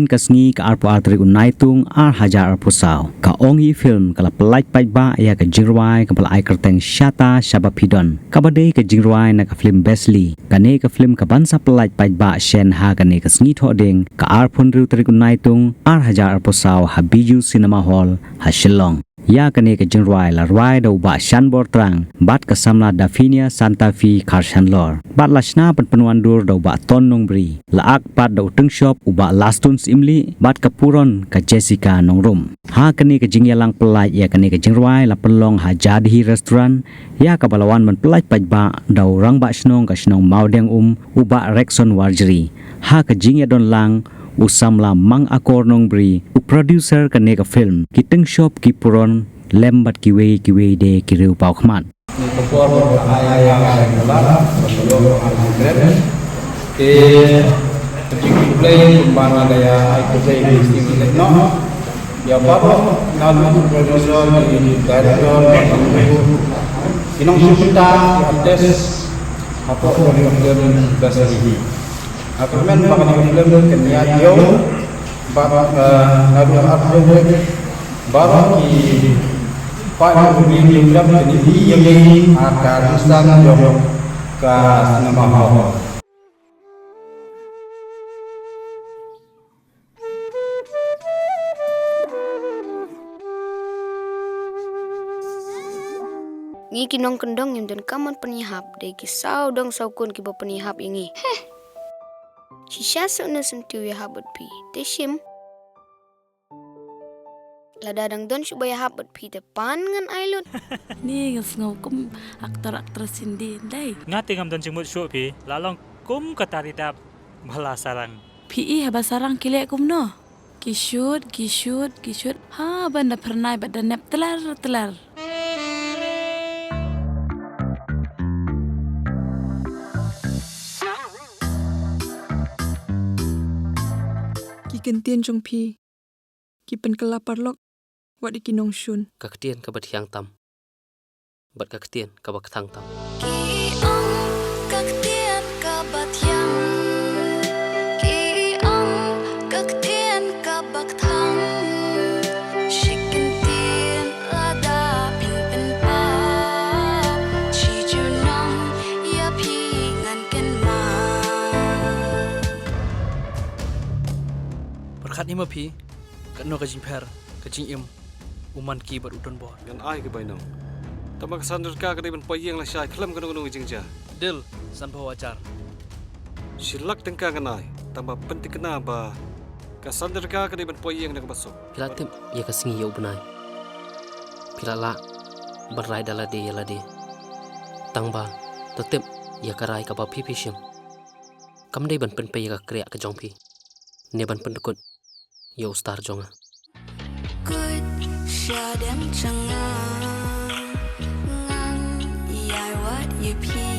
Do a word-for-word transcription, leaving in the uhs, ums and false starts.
Ka sngi ka arphew ar tarik u Naitung ar hajar arphew saw, ka Ong Yi Film ka la pyllait paidbah ïa ka jingrwai kaba la ai kyrteng Shata Shaba Phi Don, kaba dei ka jingrwai na ka film Beslie. Kane ka film ka ban sa pyllait paidbah shen ha kane ka sngi Thohdieng, ka arphew hynriew tarik u Naitung ar hajar arphew saw, ha Bijou Cinema Hall, ha Shillong. Ïa kane ka jingrwai la rwai da u Bah Shanbor Trang bad ka samla Daphnia Santa Fe Kharchanlor, bad la shna pynwandur da u Bah Ton Nongbri. La ak pat da u tyngshop u Bah Lastun Syiemlieh bad ka puron ka Jessica Nongrum. Ha kane ka jingïalang pyllait ïa kane ka jingrwai la pynlong ha Jadhi Restaurant, ïa kaba la wan ban pyllait paidbah da u Rangbah Shnong ka shnong Mawdiangum, u Bah Rexon Warjri. Ha ka jingïadon lang u samla Mang Akor Nongbri, u producer kane ka film, ki tyngshop, ki puron, lem bad kiwei kiwei de ki riew paw khmat. Ni ka por ba ka ai ïa ka la ka la ka la ka la ka la. Te ka jingkhublei kumba nga la ïa ai khublei ki sting leh noh. Ïa baroh na ka producer, ki director, ki nongshun bynta, ki artist hapoh ka film Beslie. Nga kyrmen ba kane ka film kan ïaid ïew bad, eh, naduh arphew baroh ki paid ba ki ïa ki film kan ïaid ïew ha ka rynsan jong ka cinema hall. Ngi ki nongkyndong ngim donkam ban pynïahap, dei ki sawdong sawkun kiba pynïahap ïa ngi. Heh. Shisha suk na syntiew ïahap bad phi, te shim. Lada dang don shuh ba ïahap bad phi te pan ngan ai lut. Ni nga sngew kum aktor aktris Hindi, dei. Nga te ngam don jingmut shuh phi, la long kum ka tari dap ba la sarang. Phi i haba sarang ki leh kumno? Ki shoot, ki shoot, ki shoot. Ha, ban da phyrnai bad da nep tlar tlar. Ki kyntien jong phi ki pynkylla paralok wat ïa ki nongshun. Ka ktien kaba thiang tam bad ka ktien kaba kthang tam. Ki ong ka ktien kaba thiang. Ki ong ka ktien kaba kthang. Shi kyntien lada phin pynpaw, shi junom ïa phi ngan kynmaw. Pyrkhat hi ma phi, katno ka jingpher ka jingim u man ki bad u donbor. Ngan ai ka bainong. Tangba ka san rka ka dei ban poi ïing lashai khlem kano kano ka jingjia. Dil, sanphew hajar. Shi lak tyngka ngan ai, tangba pynthikna ba ka san rka ka dei ban poi ïing na kaba suk. Phi la tip ïa ka sngi ïa u bnai. Phi la lah ban rai da lade ïa lade. Tangba to tip ïa ka rai kaba phi phi shim. Kam dei ban pynpei ïa ka kriah ka jong phi, ne ban pyndkut ïa u star jong nga. Kut sha dem jong nga, ngan ïai wad ïa phi.